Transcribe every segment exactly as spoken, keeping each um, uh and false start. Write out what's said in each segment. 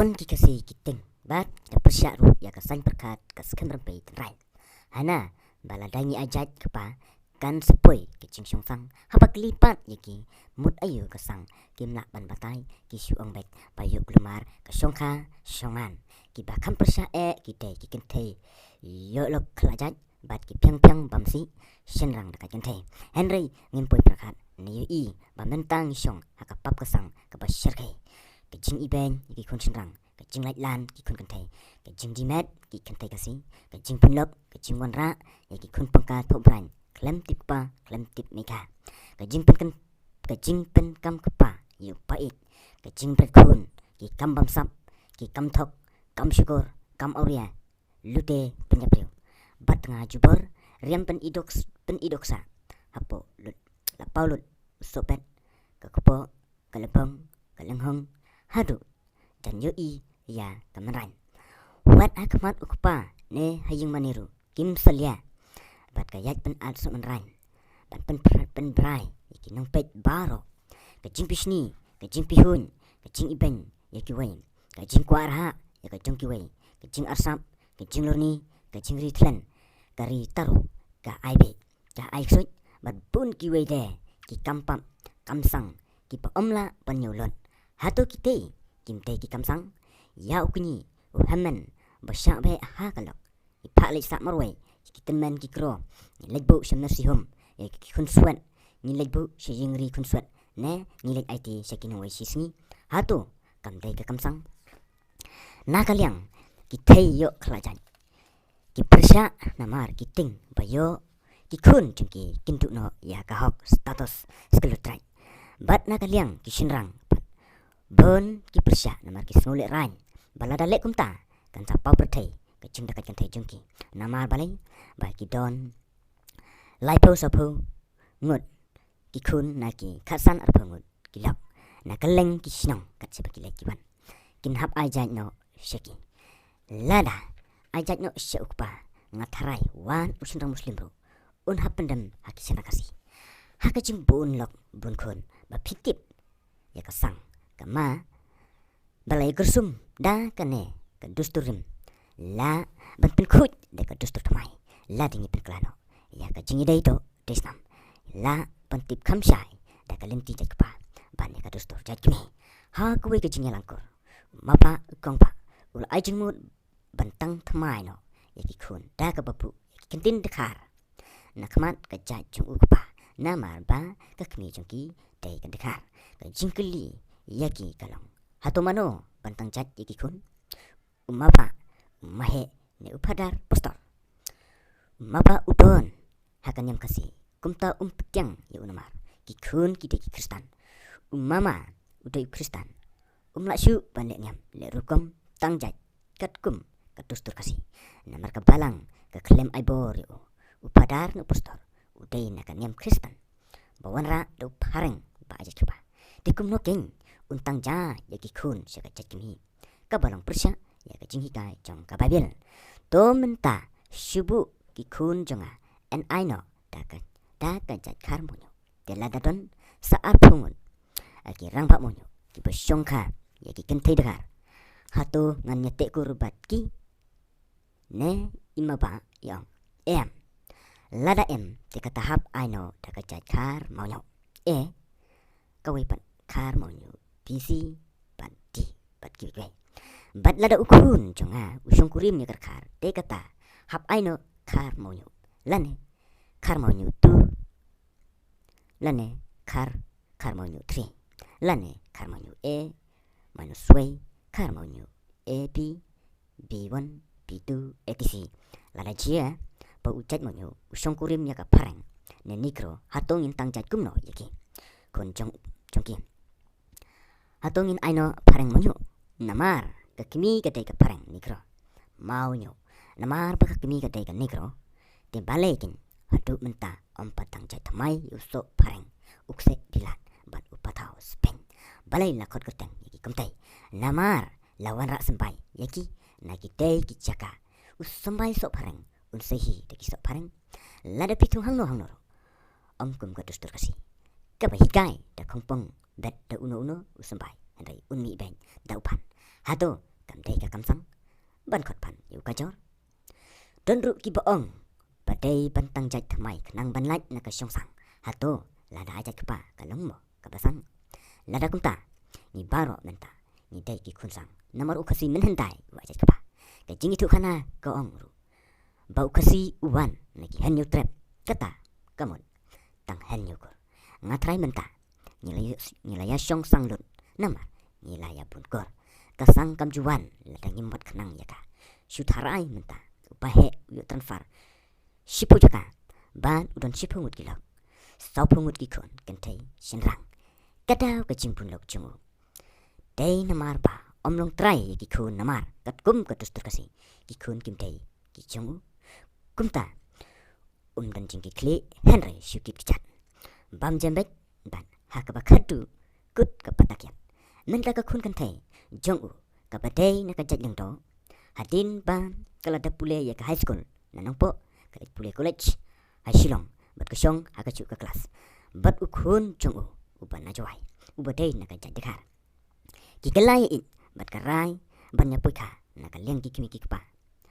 Don ki Khasi ki tieng bad ki da pyrshah ruh ïa ka saiñ pyrkhat ka skhem rympei tynrai. Hana ba lada ngi ai jait kpa kan sa poi ka jingshongsang haba kylli pat ïa ki mut aïu ka sang kim lah ban batai ki shu ong beit ba ïoh kulmar ka shongkha shongman. Kiba kham pyrshah eh ki dei ki kynthei ïoh lok khlajait bad ki phiang phiang bam sih shynrang da ka kynthei. Hynrei ngim poi pyrkhat ne ïohi ba mynta ngi shong ha ka pap ka sang kaba shyrkhei. Ka jingibeiñ ïa ki khun shynrang, ka jinglait lan ki khun kynthei, ka jingjimet ki kynthei Khasi, ka jingpynlok, ka jingwanrah ïa ki khun pangka thohbraiñ khlem tip kpa khlem tip meikha, ka jingpyn ka jingpynkam kpa ïa u paieit, ka jingbret khun, ki kam bamsap, ki kam thok, kam shukor, kam awria, lute pynïap briew. Bad tnga jubor riam pynidok pynidok sa hapoh lut la paw lut u sohpet, ka kpoh, ka lebong, ka lenghong, haduh jan ïohi ïa ka mynraiñ. Wat ha khmat u kpa ne ha ïing mane ruh kim salia bad ka ïaid pynat soh mynraiñ ban pynbrai ïa ki nongpeit baroh. Ka jingpishni, ka jingpihuiñ, ka jingibeiñ ïa kiwei, ka jingkwah rhah ïa ka jong kiwei, ka jingarsap, ka jinglorni, ka jingri thlen, ka ri taro, ka ai beh, ka ai ksuid bad bun kiwei de ki kam pap kam sang kiba ym lah ban ñiew lut. Hato kitei kim dei ki kam sang? Ïa u kñi u hynmen ba shah beh ha ka lok. Ngi phah leit sah marwei sha ki tymmen ki kro, ngi leit buh sha nursing home ïa ki khun swet, ngi leit buh sha ïing ri khun swet, ne ngi leit aiti sha ki nongwei shi sngi. Hato kam dei ka kam sang? Na ka liang ki thei ïoh khlajaiñ ki pyrshah namar ki tieng ba ïoh ki khun jong ki kin duh noh ïa ka hok status skul u trai. Bad na ka liang ki shynrang pat bun ki pyrshah namar ki sngew lehraiñ ba lada leh kumta kan sa paw pyrthei ka jingdakaid kynthei jong ki. Namar balei? Ba ki don laiphew saphew ngut ki khun na ki khatsan arphew ngut ki lok na kylleng ki shnong kat shaba ki leit ki wan kin hap ai jait noh sha ki. Lada ai jait noh sha u kpa, nga tharai wan u shynrang Muslim ruh un hap pyndem ha ki shynrang Khasi. Ha ka jingbun lok bun khun ba phi tip ïa ka sang ka ma ba la ïakyrsum da kane ka dustur rim, la ban pynkhuid da ka dustur thymmai. Lada ngi pynkylla noh ïa ka jingïadei doh dei snam, la ban tip kham shai da ka lynti jait kpa ban ïa ka dustur jait kmie. Ha kawei ka jingïalangkur, ma ba kong ba u la ai jingmut ban tang thymmai noh ïa ki khun da kaba buh ïa ki kyntien dkhar na khmat ka jait jong u kpa, namar ba ka kmie jong ki dei ka dkhar. Ka jingkylli ïa ki ka long, hato mano ban tang jait ïa ki khun? U ma ba, u ma heh, ne u phadar pastor? U ma ba u don ha ka niam Khasi, kumta um pdiang ïa u namar ki khun ki dei ki Khristan. U mama u dei u Khristan, um lah shuh ban leh niam leh rukom tang jait katkum ka dustur Khasi. Namar ka balang ka khlem ai bor ïa u, u phadar ne u pastor u dei na ka niam Khristan ba wanrah da u phareng ba ai jait kpa. Te kumno keiñ un tang ja ïa ki khun sha ka jait kmie? Kaba long pyrshah ïa ka jinghikai jong ka Baibl. To mynta shu buh ki khun jong nga yn ai noh da ka da ka jait khar mawñiuh. Te lada don sa arphew ngut ki rangbah mawñiuh kiba shongkha ïa ki kynthei dkhar, hato ngan ïateh kur bad ki? Ne i ma ba i ong em. Lada em te kata hap ai noh da ka jait khar mawñiuh. E, kawei pat khar mawñiuh B C bad D bad kiwei kiwei. Bad lada u khun jong nga u shongkurim ïa ka dkhar, te kata hap ai noh khar mawñiuh, lane khar mawñiuh tu, lane khar, khar mawñiuh three, lane khar mawñiuh A minus wei, khar mawñiuh A B, B one, B two, et cetera. Lada jia ba u jait mawñiuh u shongkurim ïa ka phareng ne Negro, hato ngin tang jait kumno ïa ki khun jong jong ki? Hato ngin ai noh phareng mawñiuh? Namar ka kmie ka dei ka phareng Negro. Mawñiuh. Namar ba ka kmie ka dei ka Negro, te balei keiñ haduh mynta ym pat tang jait thymmai ïa u soh phareng, u kseh bilat bad u pathaw speiñ? Balei la khot kyrteng ïa ki kumtei? Namar la wanrah symbai ïa ki na kitei ki jaka. U symbai soh phareng un sa hi da ki soh phareng. Lada phi thung hangno hangno ruh, ym kum ka dustur Khasi kaba hikai da khongpong bad da uno uno u symbai, hynrei un mih beiñ da u phan. Hato dei ka kam sang ban khot phan ïa u Kajor. Don ruh kiba ong ba dei ban tang jait thymmai khnang ban lait na ka shong sang. Hato lada ai jait kpa ka long mo kaba sang? Lada kumta, ngi baroh mynta ngi dei ki khun sang, namar u Khasi mynhyndai u ai jait kpa. Ka jingïathuhkhana ka ong ruh ba u Khasi u wan na ki hynñiew trep, kata ka mut tang hynñiew kur. Nga trai mynta ngi la ïa, ngi la ïa shong sang lut, namar ngi la ïa bun kur. Ka sang kam ju wan lada ngim wad khnang ïa ka. Shu tharai mynta, u Bah Heh u ïoh transfer shiphew jaka, bad u don shiphew ngut ki lok, sawphew ngut ki khun kynthei shynrang. Ka daw ka jingbun lok jong u dei namar ba ym long trai ïa ki khun, namar katkum ka dustur Khasi ki khun kim dei ki jong u. Kumta um don jingkitkhlieh, hynrei shu kit kjat. Bam jem beit, bad ha kaba khadduh kut ka patak ïap. Mynta ka khun kynthei jong u kaba dei na ka jait lyngdoh, hadien ba ka la dep pule ïa ka high school na Nongpoh, ka leit pule college ha Shillong, bad ka shong ha kajuh ka klas bad u khun jong u uba na Jowai, uba dei na ka jait Dkhar. Ki kylla ïa ïeit bad ka rai ban ïa poi kha na ka liang ki kmie ki kpa.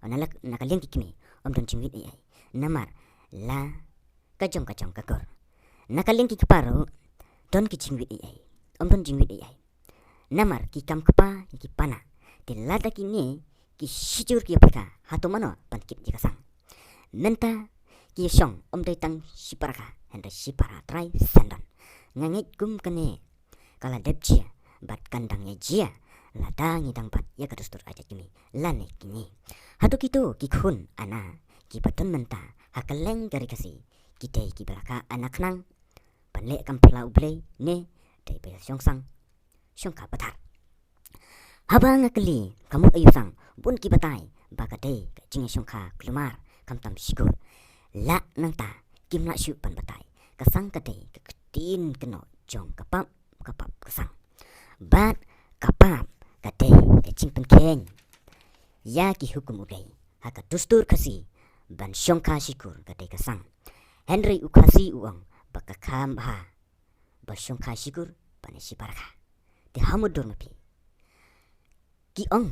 O, na la, na ka liang ki kmie ym don jingwit ei ei, namar la ka jong ka jong ka kur. Na ka liang ki kpa ruh don ki jingwit ei ei, ym don jingwit ei ei, namar ki kam kpa ki pana. Te lada kine ki shijur ki ïa poi kha, hato mano ban kit ïa ka sang? Mynta ki ïa shong ym dei tang shipara kha, hynrei shipara trai sandon. Nga ngeit kum kane ka la dep jia bad kan dang ïa jia lada ngi dang bat ïa ka dustur ai jait kmie lane kine. Hato kito ki khun ana kiba don mynta ha kylleng ka ri Khasi ki dei kiba la kha ana khnang ban leh kam pla U Blei ne dei ba ïa shong sang shong kha pathar? Haba nga kylli ka mut aïu sang, bun ki batai ba ka dei ka jingïashong kha kulmar, khamtam shikur. Lah nangta kim lah shuh ban batai, ka sang ka dei ka ktien kynnoh jong ka pap, ka pap ka sang. Bad ka pap ka dei ka jingpynkheiñ ïa ki hukum U Blei ha ka dustur Khasi ban shong kha shikur ka dei ka sang. Hynrei u Khasi u ong ba ka kham bha ba shong kha shikur ban shipara kha. Te ha mut dur ma phi, ki ong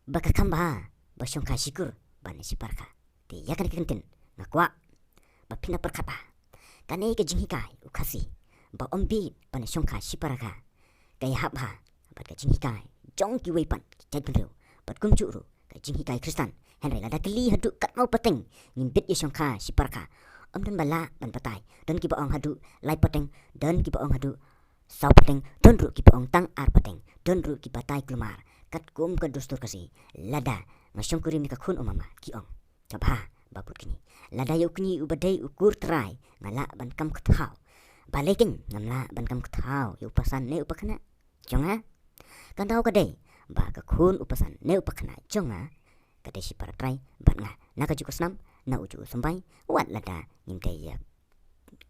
ba ka kham bha ba shong kha shikur ban shipara kha. Te ïa kane ka kyntien nga kwah ba phin ïa pyrkhat bha. Kane ka jinghikai u Khasi ba ym bit ban shong kha shipara kha, ka ïahap bha bad ka jinghikai jong kiwei pat ki jaitbynriew bad kumjuh ruh ka jinghikai Khristan. Hynrei lada kylli haduh katno pateng ngim bit ïashong kha shipara kha, ym don ba lah ban batai. Don kiba ong haduh lai pateng, don kiba ong haduh saw pateng, don ruh kiba ong tang ar pateng, don ruh ki batai kulmar katkum ka dustur Khasi. Lada nga shongkurim ïa ka khun u mama, ki ong, ka bha ba bud kñi. Lada ïa u kñi uba dei u kur trai nga lah ban kam kthaw, balei keiñ ngam lah ban kam kthaw ïa u pasan ne u pakhynnah jong nga? Ka daw ka dei ba ka khun u pasan ne u pakhynnah jong nga ka dei shipara trai bad nga. Na kajuh ka snam, na ujuh u symbai, wat lada ngim dei ïa,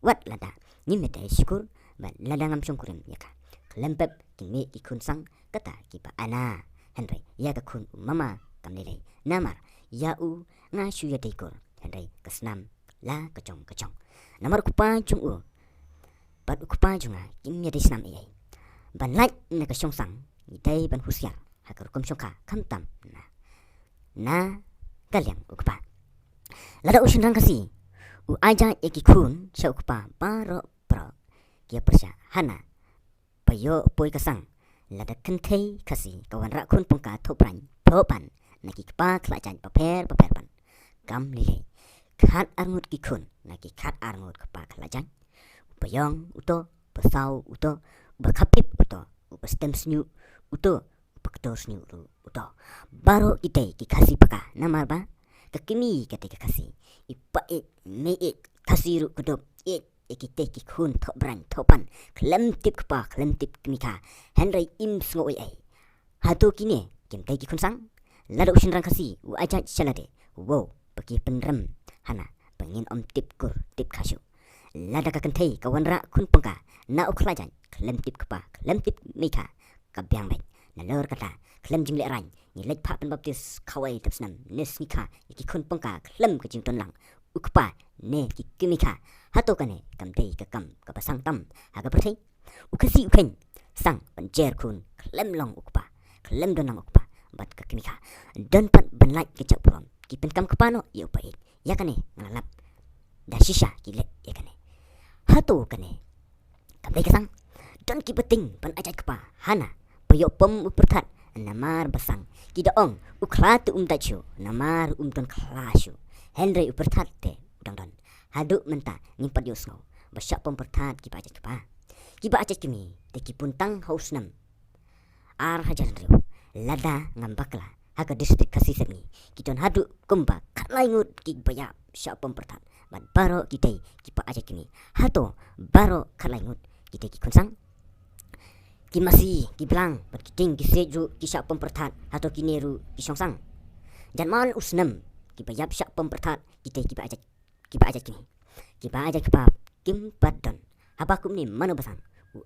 wat lada ngim ïadei shikur, bad lada ngam shongkurim ïa ka, khlem pep ki mih ki khun sang kata kiba ana. Hynrei ïa ka khun u mama kam lei lei, namar ïa u nga shu ïadei kur, hynrei ka snam la ka jong ka jong. Namar u kpa jong u bad u kpa jong nga kim ïadei snam ei ei. Ban lait na ka shong sang ngi dei ban husiar ha ka rukom shong kha, khamtam na, na ka liang u kpa. Lada u shynrang Khasi u ai jait ïa ki khun sha u kpa, baroh baroh ki ïa pyrshah hana ba ïoh poi ka sang. Lada kynthei Khasi ka wanrah khun pangka thohbraiñ thohpan na ki kpa khlajaiñ bapher bapher pat, kam lei lei. Khat arngut ki khun na ki khat arngut kpa khlajaiñ. U ba ïong uto, u ba saw uto, u ba khapip uto, u ba stem sniuh uto, u ba ktor sniuh ruh uto. Baroh ki dei ki Khasi paka, namar ba ka kmie ka dei ka Khasi. I pa ïeit, mei ïeit, Khasi ruh kdup ïeit ïa kitei ki khun thohbraiñ thohpan, khlem tip kpa khlem tip kmie kha. Hynrei im sngew ei ei. Hato kine kim dei ki khun sang? Lada u shynrang Khasi u ai jait sha lade, wow, ba ki pynrem hana ba ngin ym tip kur tip kha shuh. Lada ka kynthei ka wanrah khun pangka na u khlajaiñ khlem tip kpa khlem tip kmie kha, ka biang beit. Nalor kata, khlem jingleh rain ngi leit phah pynbaptis khawei tep snem ne sngi kha ïa ki khun pangka khlem ka jington lang u kpa ne ki kmie kha. Hato kane kam dei ka kam kaba sang tam ha ka pyrthei? U Khasi u kheiñ sang ban jer khun khlem long u kpa, lem don lang u kpa bad ka kmie kha. Don pat ban lait ka jait burom. Ki pynkam kpa noh ïa u paid. Ïa kane nga la lap da shisha ki leh ïa kane. Hato kane kam dei ka sang? Don ki ba tieng ban ai jait kpa hana ba ïoh pom u pyrthat namar ba sang. Ki da ong u khla te um dait shuh namar um don khla shuh. Hynrei u pyrthat te u dang don. Haduh mynta ngim pat ïohsngew ba shah pom pyrthat ki ba ai jait kpa. Ki ba ai jait kmie te ki bun tang ha u snem ar hajar hynriew. Lada ngam bakla ha ka district Khasi Sepngi ki don haduh kumba khatlai ngut ki ba ïap shah pom pyrthat. Bad baroh ki dei ki ba ai jait kmie. Hato baroh khatlai ngut ki dei ki khun sang? Ki masi, ki blang bad ki tieng ki siej ruh ki shah pom pyrthat. Hato kine ruh ki shong sang? Janmiet u snem ki ba ïap shah pom pyrthat ki dei ki ba ai jait, ki ba ai jait kmie. Ki ba ai jait kpa kim pat don. Haba kumne mano ba sang? U,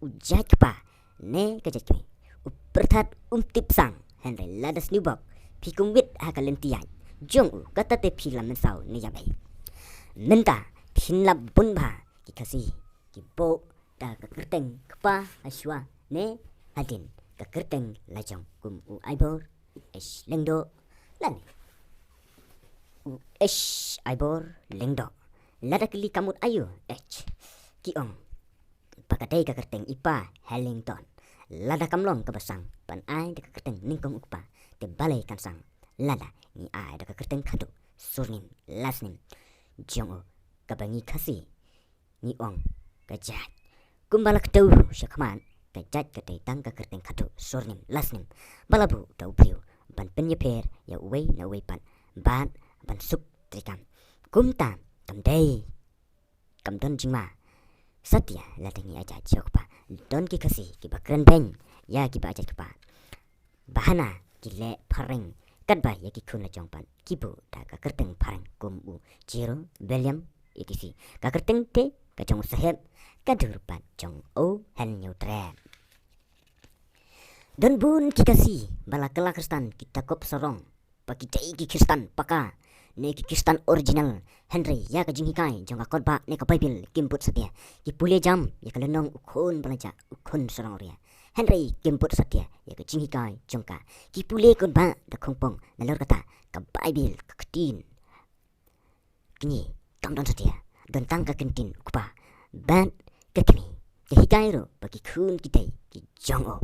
u jait kpa ne ka jait kmie? U pyrthat um tip sang. Hynrei lada sniewbok phi kum wit ha ka lynti ïaid jong u, kata te phi la mynsaw ne ïa bei. Mynta phin lap bun bha ki Khasi ki buh da ka kyrteng kpa ha shuwa ne hadien ka kyrteng lajong kum u Aibor H Lyngdoh lane u H Aibor Lyngdoh. Lada kylli ka mut aïu H, ki ong ba ka dei ka kyrteng i pa Hellington. Lada kam long kaba sang ban ai da ka kyrteng nyngkong u kpa, te balei kan sang lada ngi ai da ka kyrteng khadduh, surname, last name jong u, kaba ngi Khasi ngi ong ka jait. Kumba la kdew shakhmat, ka jait ka dei tang ka kyrteng khadduh, surname, last name ba la buh da u briew ban pynïapher ïa uwei na uwei pat bad ban suk treikam. Kumta kam dei, kam don jingma satia lada ngi ai jait sha u kpa. Don ki Khasi ki ba kren beiñ ïa ki ba ai jait kpa. Ba hana ki leh phareng katba ïa ki khun lajong pat ki buh da ka kyrteng phareng kum u Jero, William, et cetera. Ka kyrteng te ka jong u Saheb, ka dur pat jong u Hynñiewtrep. Don bun ki Khasi ba la kylla khristan ki takop sarong ba ki dei ki khristan paka ne ki khristan original. Hynrei ïa ka jinghikai jong ka kot ba ne ka Baibl kim bud satia. Ki pule jam ïa ka lynnong u khun ba la jah, u khun sarong awria. Hynrei kim bud satia ïa ka jinghikai jong ka. Ki pule kot ba da khongpong, nalor kata ka Baibl, ka ktien kñi kam don satia. Don tang ka kyntien u kpa bad ka kmie. Ka hikai ruh ba ki khun ki dei ki jong u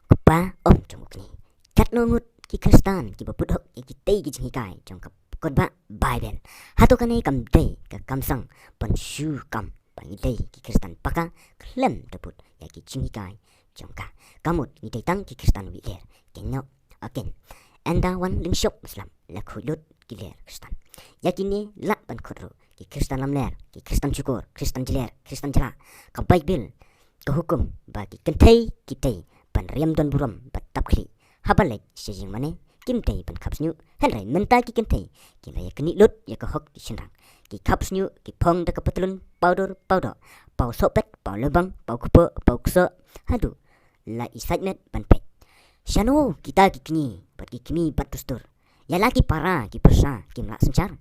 kpa, ym jong u kñi. Katno ngut ki khristan ki ba put hok ïa kitei ki jinghikai jong ka kot ba Baibl? Hato kane kam dei ka kam sang ban shu kam ba ngi dei ki khristan paka khlem da put ïa ki jinghikai jong ka? Ka mut ngi dei tang ki khristan wieh ler. Kynnoh, aken, ynda wan lyngshop Muslim la khuid lut ki ler khristan. Ïa kine lah ban khot ruh ki khristan lamler, ki khristan shukor, khristan jler, khristan jla. Ka Baibl ka hukum ba ki kynthei ki dei ban riam don burom bad tap khlieh. Haba leit sha jingmane kim dei ban khap shñiuh. Hynrei mynta ki kynthei ki la ïa knieh lut ïa ka hok ki shynrang. Ki khap shñiuh, ki phong da ka patlun, paw dur, paw doh, paw sohpet, paw lebang, paw kpoh, paw ksoh, haduh la i sait met ban peit. Shano kita ki kñi bad ki kmie bad dustur? Ïa la ki para ki pyrsa kim lah synshar.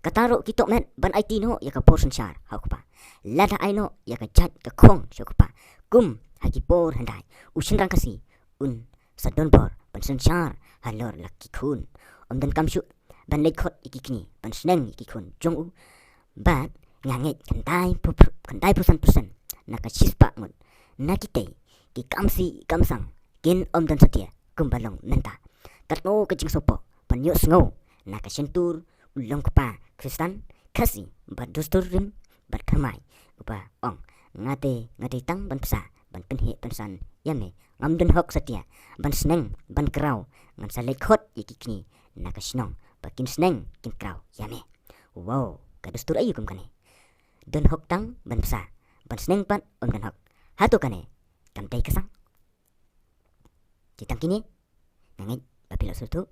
Kata ruh ki tohmet ban aiti noh ïa ka por synshar ha u kpa. Lada ai noh ïa ka jait ka khong sha u kpa kum ha ki por hyndai, u shynrang Khasi un sa don bor ban synshar halor la ki khun. Ym donkam shuh ban leit khot ïa ki kñi ban sneng ïa ki khun jong u. Bad nga ngeit khyndai phew, khyndai phew san percent na ka shispah ngut na kitei ki kam sih kam sang kin ym don satia kumba long mynta. Katno ka jingsngewpoh ban ïohsngew na ka shyntur u long kpa khristan Khasi bad dustur rim bad thymmai uba ong, nga te nga dei tang ban bsa ban pynheh pynsan ïa me, ngam don hok satia ban sneng ban kraw, ngan sa leit khot ïa ki kñi na ka shnong ba kin sneng kin kraw ïa me. Wow, ka dustur aïu kum kane? Don hok tang ban bsa ban sneng pat ym don hok. Hato kane kam dei ka sang? Ki tang kine, nga ngeit ba phi la sngewthuh.